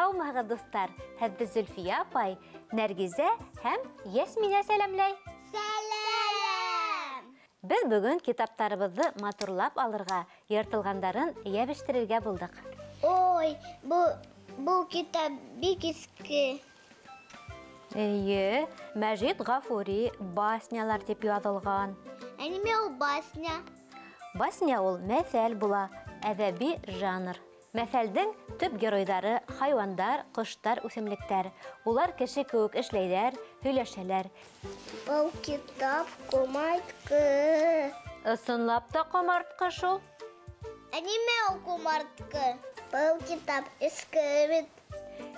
Һаумыһығыҙ, дуҫтар! Һеҙҙе Зөлфиә апай, Нәргизә һәм Йәсминә сәләмләй. Сәләм! Беҙ бөгөн китаптарыбыҙҙы матурлап алырға, йыртылғандарын йәбештерергә булдыҡ. Ой, был китап бик иҫке. Эйе, Мәжит Ғафури баснялар тип яҙылған. Ә нимә ул басня? Басня ул мәҫәл була, әҙәби жанр. Мәҫәлдең төп геройҙары хайуандар, ҡоштар, үҫемлектәр. Улар кеше кеүек эшләйҙәр, һөйләшәләр. Был китап ҡомартҡы. Ысынлап та ҡомартҡы шул. Ә нимә ул ҡомартҡы? Был китап иҫке бит.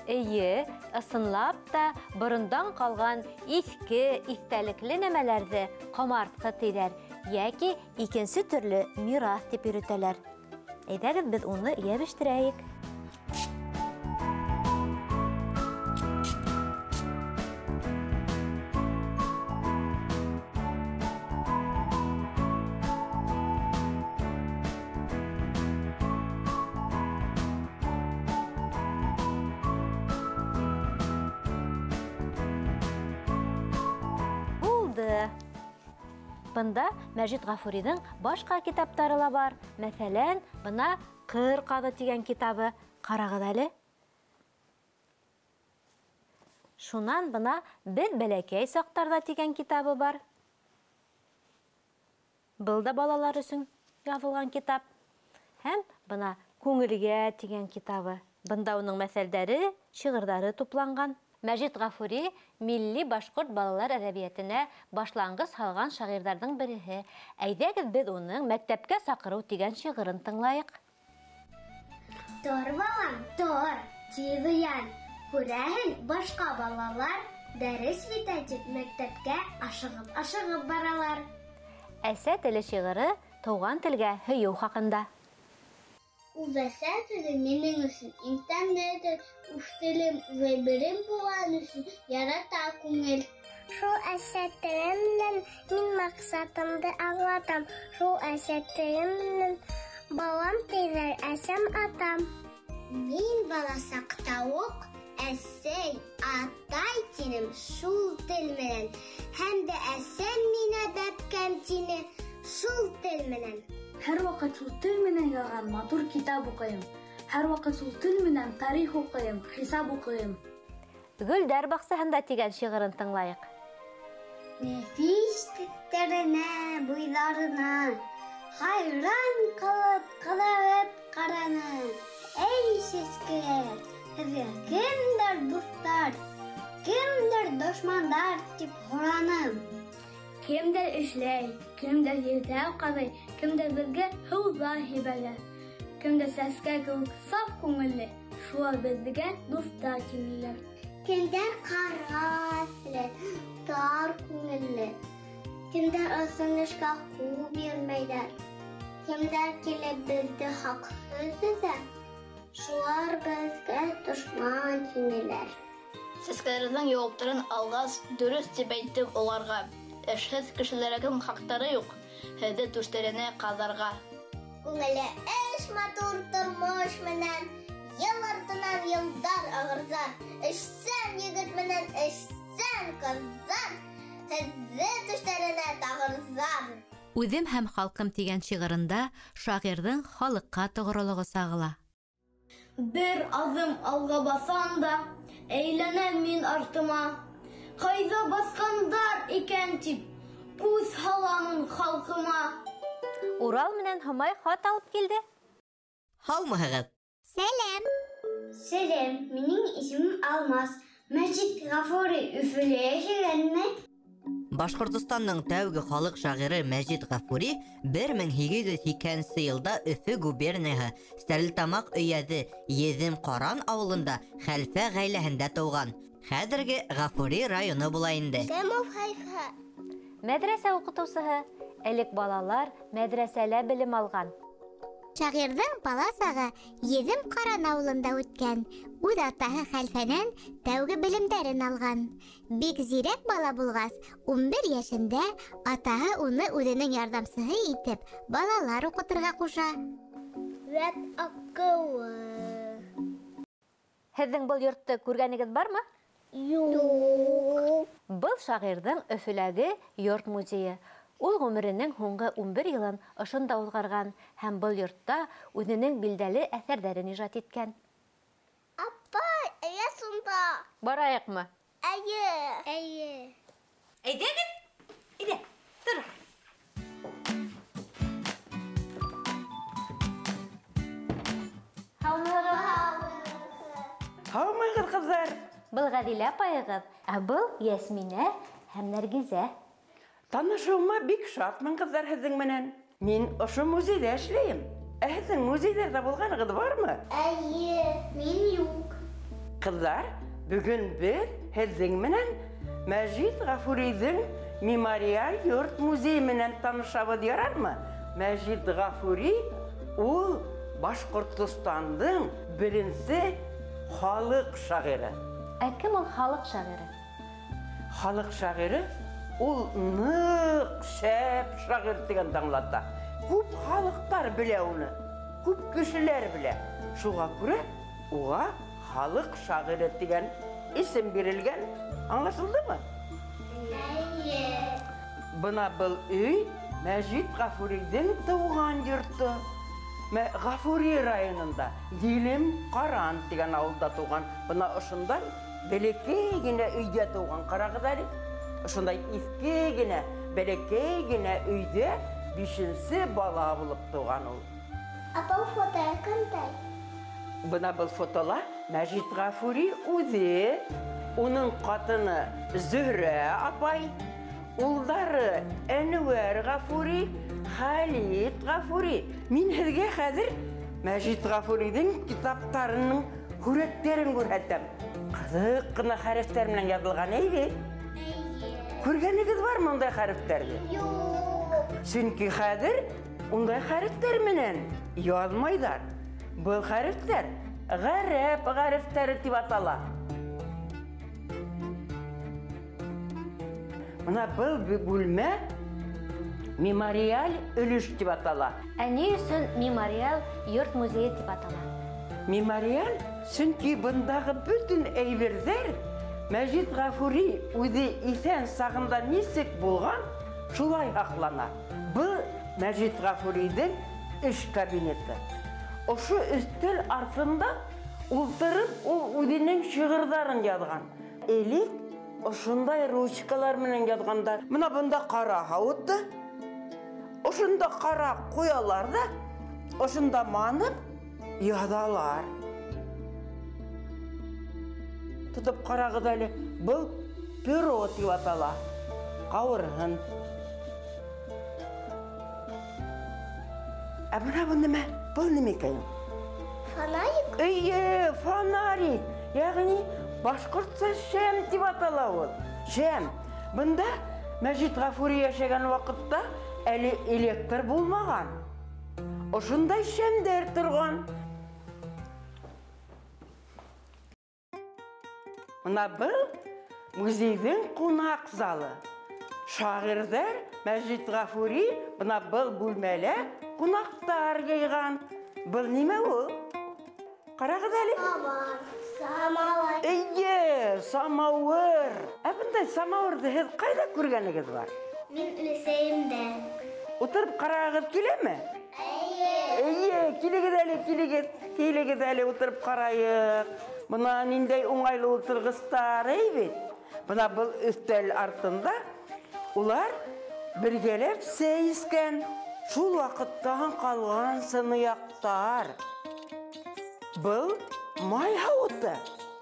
Эйе, ысынлап та борондан ҡалған иҫке, иҫтәлекле нәмәләрҙе ҡомартҡы тиҙәр, йәки икенсе төрлө мираҫ тип йөрөтәләр. Әйҙәгеҙ, беҙ уны йәбештерәйек. Булды. Бында Мәжит Ғафуриҙың башҡа китаптары ла бар. Мәҫәлән, бына Ҡыр ҡаҙы тигән китабы. Ҡарағыҙ әле. Шунан бына Беҙ бәләкәй саҡтарҙа тигән китабы бар. Был да балалар өсөн яҙылған китап. Һәм бына Күңелгә тигән китабы. Бында уның мәҫәлдәре, шиғырҙары тупланған. Мәжит Ғафури милли башҡорт балалар әҙәбиәтенә башланғыс һалған шағирҙарҙың береһе. Әйҙәгеҙ, беҙ уның Мәктәпкә саҡырыу тигән шиғырын тыңлайыҡ. Тор, балам, тор, тиҙ уян. Күрәһең, башҡа балалар дәрес етә тип мәктәпкә ашығып-ашығып баралар. Әсә теле шиғыры тыуған телгә һөйөү хаҡында. Ул әсә теле минең өсөн иң тәмле тел, үҙ телем, үҙ әйберем булған өсөн ярата күңел. Шул әсә телем менән мин маҡсатымды аңлатам. Шул әсә телем менән балам тиҙәр, әсәм, атам. Мин бала саҡта уҡ әсәй, атай тинем шул тел менән. Һәм дә әсәм мине бәпкәм тине шул тел менән. Һәр ваҡыт шул тел менән яҙған матур китап уҡыйым. Һәр ваҡыт шул тел менән тарих уҡыйым, хисап уҡыйым. Гөлдәр баҡсаһында тигән шиғырын тыңлайыҡ. Нәфис төҫтәренә, буйҙарына хайран ҡалып, ҡыҙарып ҡараны. Эй, сәскәләр, һеҙгә кемдәр дуҫтар, кемдәр дошмандар тип һораным. Кемдәр эшләй, кемдәр ерҙә ҡаҙый, кемдәр беҙгә һыуҙар һибәлә, кемдәр сәскә кеүек саф күңелле, шулар беҙгә дуҫтар тинеләр. Кемдәр ҡара эсле, тар күңелле, кемдәр ысын эшкә ҡул бирмәйҙәр, кемдәр килеп беҙҙе хаҡһыҙ өҙә, шулар беҙгә дошман тинеләр. Сәскәләрҙең яуаптарын алғас, дөрөҫ тип әйттем уларға. Эшһеҙ кешеләрҙең хаҡтары юҡ, һеҙҙе түштәренә ҡаҙарға. Күңеле эш матур тормош менән, йыл артынан йылдар ағырҙар, эшсән егет менән эшсән ҡыҙҙар һеҙҙе түштәренә тағырҙар. Үҙем һәм халҡым тигән шиғырында шағирҙың халыҡҡа тоғролоғо сағыла. Бер аҙым алға баҫам да, әйләнәм мин артыма. Ҡайҙа баҫҡандар икән тип, күҙ һаламын халҡыма. Урал менән Һомай хат алып килде. Һаумыһығыҙ? Сәләм. Сәләм, минең исемем Алмаз. Мәжит Ғафури Өфөлә йәшәгәнме? Башҡортостандың тәүге халыҡ шағиры Мәжит Ғафури 1880 йылда Өфө губернияһы Стәрлетамаҡ өйәҙе Еҙем Ҡаран ауылында хәлфә ғаиләһендә тыуған. Хәҙерге Ғафури районы була инде. Кем ул хәлфә? Мәҙрәсә уҡытыусыһы. Элек балалар мәҙрәсәлә белем алған. Шағирҙың бала сағы Еҙем Ҡаран ауылында үткән. Үҙ атаһы хәлфәнән тәүге белемдәрен алған. Бик зирәк бала булғас, 11 йәшендә атаһы уны үҙенең ярҙамсыһы итеп балалар уҡытырға ҡуша. Вәт аҡыллы. Һеҙҙең был йортто күргәнегеҙ бармы? Юҡ. Был шағирҙың Өфөләге йорт музейы. Ул ғүмеренең һуңғы 11 йылын ошонда уҙғарған һәм был йортта үҙенең билдәле әҫәрҙәрен ижад иткән. Апай, әйе шунда. Барайыҡмы? Әйе. Әйе. Әйҙәгеҙ. Әйҙә, тор. Һаумыһығыҙ. Һаумыһығыҙ, ҡыҙҙар. Был Ғәҙилә апайығыҙ, ә был Йәсминә һәм Нәргизә. Танышыуыма бик шатмын, ҡыҙҙар, һеҙҙең менән. Мин ошо музейҙа эшләйем. Ә һеҙҙең музейҙарҙа булғанығыҙ бармы? Әйе, мин юҡ. Ҡыҙҙар, бөгөн беҙ һеҙҙең менән Мәжит Ғафуриҙың мемориаль йорт музейы менән танышабыҙ, ярармы? Мәжит Ғафури ул Башҡортостандың беренсе халыҡ шағиры. Ә кем ул халыҡ шағиры? Халыҡ шағиры ул ныҡ шәп шағир тигәнде аңлата. Күп халыҡтар белә уны, күп кешеләр белә. Шуға күрә уға халыҡ шағиры тигән исем бирелгән. Аңлашылдымы? Әйе. Бына был өй Мәжит Ғафуриҙың тыуған йорто. Ғафури районында Елем Ҡаран тигән ауылда тыуған. Бына ошондан бәләкәй генә өйҙә тыуған. Ҡарағыҙ әле. Ошондай иҫке генә, бәләкәй генә өйҙә 5-нсе бала булып тыуған ул. Апа, был фото кемдәй? Бына был фотола Мәжит Ғафури үҙе, уның ҡатыны Зөһрә апай, улдары Әнүәр Ғафури, Хәлит Ғафури. Мин һеҙгә хәҙер Мәжит Ғафуриҙың китаптарының һүрәттәрен күрһәтәм. Ҡыҙыҡ ҡына хәрефтәр менән яҙылған, әйе? Күргәнегеҙ бармы ундай хәрефтәрҙе? Юҡ. Сөнки хәҙер ундай хәрефтәр менән яҙмайҙар. Был хәрефтәр ғәрәп хәрефтәре тип атала. Бына был бүлмә мемориаль өлөш тип атала. Ә ни өсөн мемориаль йорт музейы тип атала? Мемориаль, сөнки бындағы бөтөн әйберҙәр Мәжит Ғафури үҙе иҫән сағында нисек булған, шулай һаҡлана. Был Мәжит Ғафуриҙың эш кабинеты. Ошо өҫтәл артында ултырып, ул үҙенең шиғырҙарын яҙған. Элек ошондай ручкалар менән яҙғандар. Бына бында ҡара һауыты, ошонда ҡара ҡуялар ҙа, ошонда манып яҙалар. Тотоп ҡарағыҙ әле, был перо тип атала, ҡауырһын. Ә бына был нимә? Был нимә икән? Фонарик? Эйе, фонарик. Йәғни башҡортса шәм тип атала ул. Шәм. Бында Мәжит Ғафури йәшәгән ваҡытта әле электр булмаған. Ошондай шәмдәр торған. Бына был музейҙың ҡунаҡ залы. Шағирҙар Мәжит Ғафури бына был бүлмәлә ҡунаҡтар йыйған. Был нимә ул? Ҡарағыҙ әле. Самауыр. Эйе, самауыр. Ә бындай самауырҙы һеҙ ҡайҙа күргәнегеҙ бар? Мин өләсәйемдә. Ултырып ҡарағыҙ киләме? Эйе. Эйе, килегеҙ әле, килегеҙ. Килегеҙ әле, ултырып ҡарайыҡ. Бына ниндәй уңайлы ултырғыстар, әй бит. Бына был өҫтәл артында улар бергәләп сәй эскән. Шул ваҡыттан ҡалған сыныяҡтар. Был май һауыты.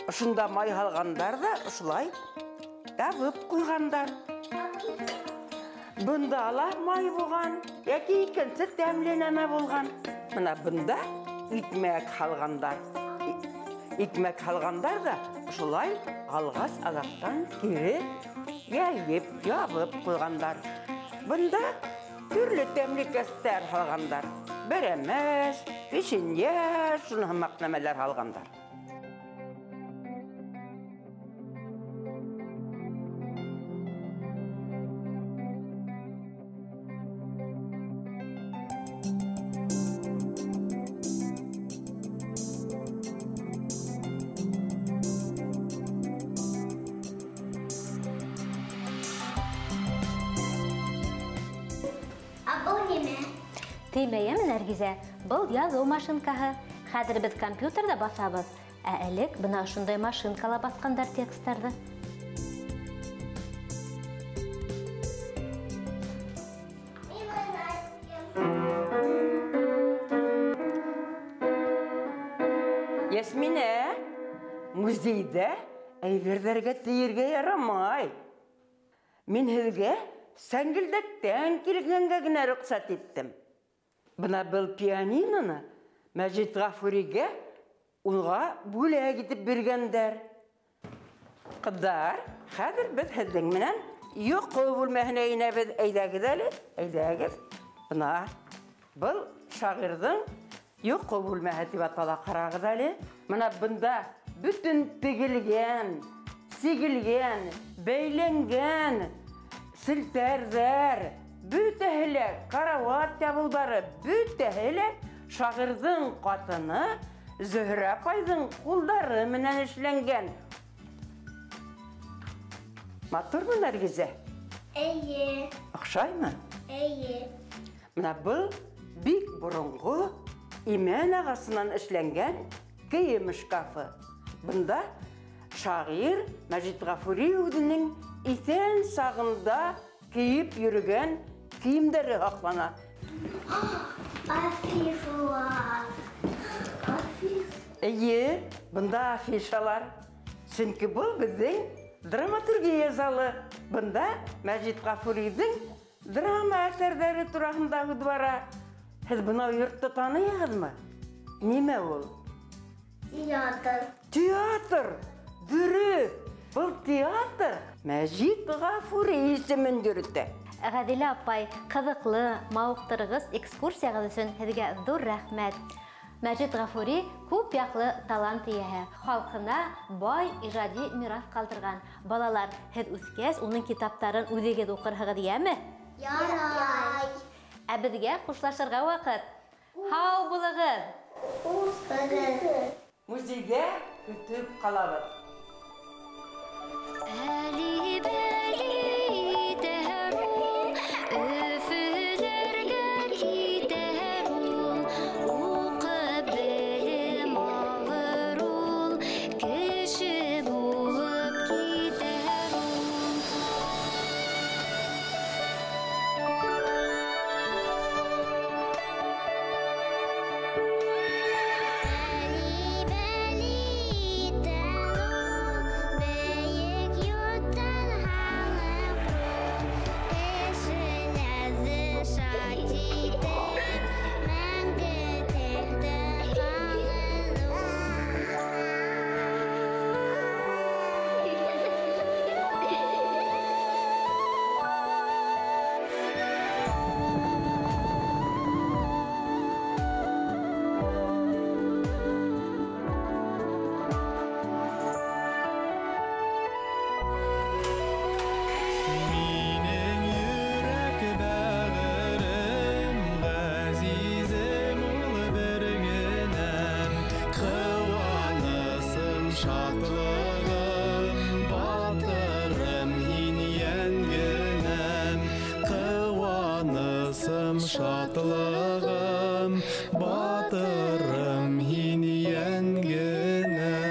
Ошонда май һалғандар ҙа ошолай ябып ҡуйғандар. Бында ла май булған, йәки икенсе тәмле нәмә булған. Бына бында икмәк һалғандар. Икмәк һалғандар ҙа Шулай алғас аҙаҡтан кире йәйеп, ябып ҡуйғандар. Бында төрлө тәмлекәстәр һалғандар. Бәрәмәс, печенье, шуны һымаҡ нәмәләр һалғандар. Теймәйем, Нәргизә, был яҙыу машинкаһы. Хәҙер беҙ компьютерҙа баҫабыҙ, ә элек бына ошондай машинкала баҫҡандар тексттарҙы. Йәсминә, музейҙа әйберҙәргә тейергә ярамай. Мин һеҙгә сәңгелдәктән килгәнгә генә рөхсәт иттем. Бына был пианиноны Мәжит Ғафуригә уға бүләк итеп биргәндәр. Ҡыҙҙар, хәҙер беҙ һеҙҙең менән йоҡо бүлмәһенә инәбеҙ. Әйҙәгеҙ әле, әйҙәгеҙ. Бына был шағирҙың йоҡо бүлмәһе тип атала, ҡарағыҙ әле. Бына бында бөтөн тегелгән, сигелгән, бәйләнгән селтәрҙәр, бөтәһе лә карауат ябыуҙары, бөтәһе лә шағирҙың ҡатыны Зөһрә апайҙың ҡулдары менән эшләнгән. Матурмы, Нәргизә? Эйе. Оҡшаймы? Эйе. Бына был бик боронғо имән ағасынан эшләнгән кейем шкафы. Бында шағир Мәжит Ғафури үҙенең иҫән сағында кейеп йөрөгән кейемдәре һаҡлана. Афишалар. Эйе, бында афишалар. Сөнки был беҙҙең драматургия залы. Бында Мәжит Ғафуриҙың драма әҫәрҙәре тураһында һүҙ бара. Һеҙ бынау йортто таныйһығыҙмы? Нимә ул? Театр. Театр! Дөрөҫ! Был театр Мәжит Ғафури исемен йөрөтә. Ғәҙилә апай, ҡыҙыҡлы, мауыҡтырғыс экскурсияғыҙ өсөн һеҙгә ҙур рәхмәт. Мәжит Ғафури күп яҡлы талант эйәһе, халҡына бай ижади мираҫ ҡалдырған. Балалар, һеҙ үҫкәс уның китаптарын үҙегеҙ уҡырһығыҙ, йәме? Ярай. Ә беҙгә хушлашырға ваҡыт. Һау булығыҙ! Хуш. Музейҙә көтөп ҡалабыҙ. Шатлығым, батырым һин йәнгенәм.